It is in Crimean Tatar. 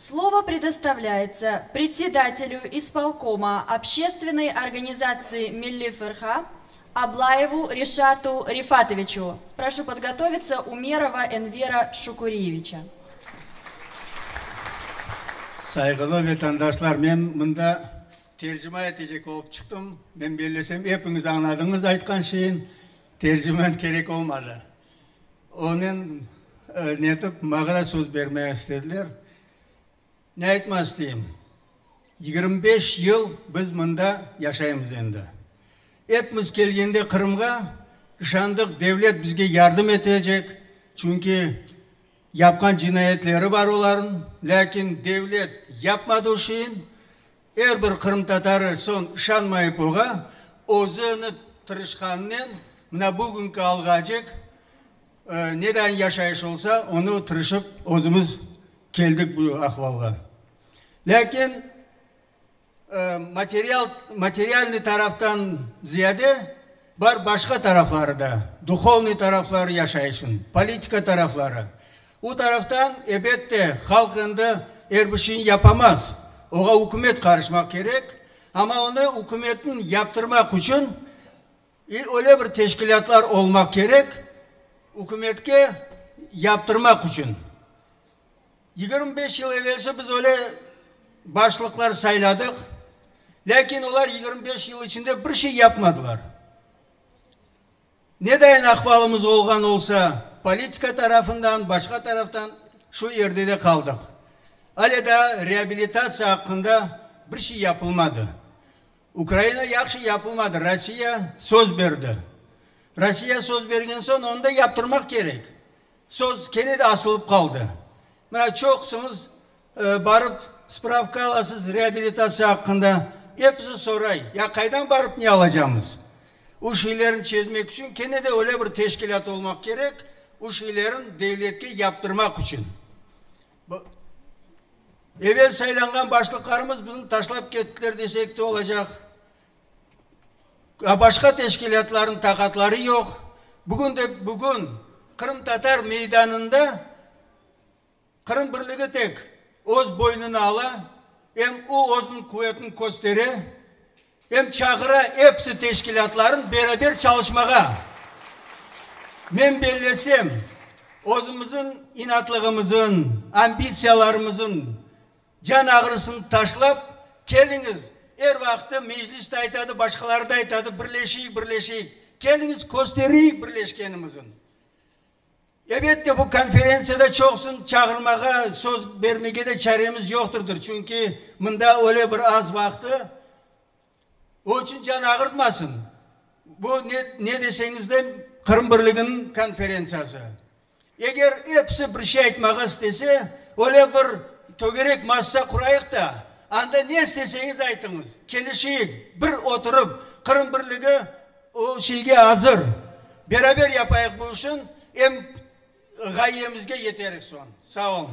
Слово предоставляется председателю исполкома общественной организации Milli Firqa Ablayevu Reşatu Refatoviçu. Прошу подготовиться Umerova Envera Şukuriyeviça. Sayğılı vetandaşlar, men mında tercima etecek olıp çıqtım. Men bellesem, epiñiz añladıñız aytqan şeyim, terciman kerek olmadı. Onen netip maña da söz bermege istediler. Ne aytmaq isteyim? 25 yıl biz mında yaşaymız endi. Epimiz kelgende Qırımğa işandıq, devlet bizge yardım etecek, çünki yapqan cinayetleri bar olarnıñ, lâkin devlet yapmadı o şeyin. Er bir qırımtatarı soñ işanmayıp oğa, özüni tırışqanınen mına bugünki alğacek nedayin yaşayış olsa, onı tırışıp özümiz keldik bu ahvalğa. Lâkin material, materialnıy taraftan ziyade bar başqa tarafları da, duhovnıy tarafları yaşayışnıñ, politika tarafları. O taraftan, ebette, halq endi er bir şeyni yapamaz, oğa ükümet qarışmaq kerek, amma onı ükümetniñ yaptırmaq içün öyle bir teşkilâtlar olmaq kerek, ükümetke yaptırmaq içün. 25 yıl evelsi biz öyle başlıqlar sayladıq, lâkin olar 25 yıl içinde bir şey yapmadılar. Ne dayın ahvalımız olğan olsa, politika tarafından, başqa taraftan şu yerde de qaldıq. Ale daa reabilitatsiya aqqında bir şey yapılmadı. Ukraina yahşı yapılmadı, Rossiya söz berdi. Rossiya söz bergen soñ, onı da yaptırmaq kerek. Söz kene de asılıp qaldı. Mına çoqusıñız barıp spravka alasız reabilitatsiya aqqında, episi soray, ya qaydan barıp ne alacamız? O şeylerni çezmek içün kene de öyle bir teşkilât olmaq kerek, o şeylerni devletke yaptırmaq içün. Evel saylanğan başlıqlarımız bizni taşlap kettiler desek de olacaq. Başqa teşkilâtlarnıñ taqatları yoq. Bugün de bugün qırımtatar meydanında Qırım birligi tek öz boynuna ala, em o özüniñ quvetini köstere, em çağıra episi teşkilâtların beraber çalışmağa. Men bellesem, özümizniñ inatlığımızın, ambitsiyalarımızın can ağrısını taşlap, keliñiz, er vaqtı Meclis de aytadı, başqaları da aytadı, birleşeyik, birleşeyik, keliñiz, köstereyik birleşkenimizin. Elbette, bu konferentsiyada çoqsun çağırmağa, söz bermege de çaremiz yoqtırdır, çünki mında öyle bir az vaqtı, o içün can ağırtmasın. Bu, ne, ne deseñiz de, Qırım birliginiñ konferentsiyası. Eger episi bir şey aytmağa istese, öyle bir tögerek massa qurayıq da, anda ne isteseñiz aytıñız, kelişeyik, bir oturıp, Qırım birligi o şeyge azır. Beraber yapayıq bu işin, em ğayemizge yeterik soñ. Sağ oluñ.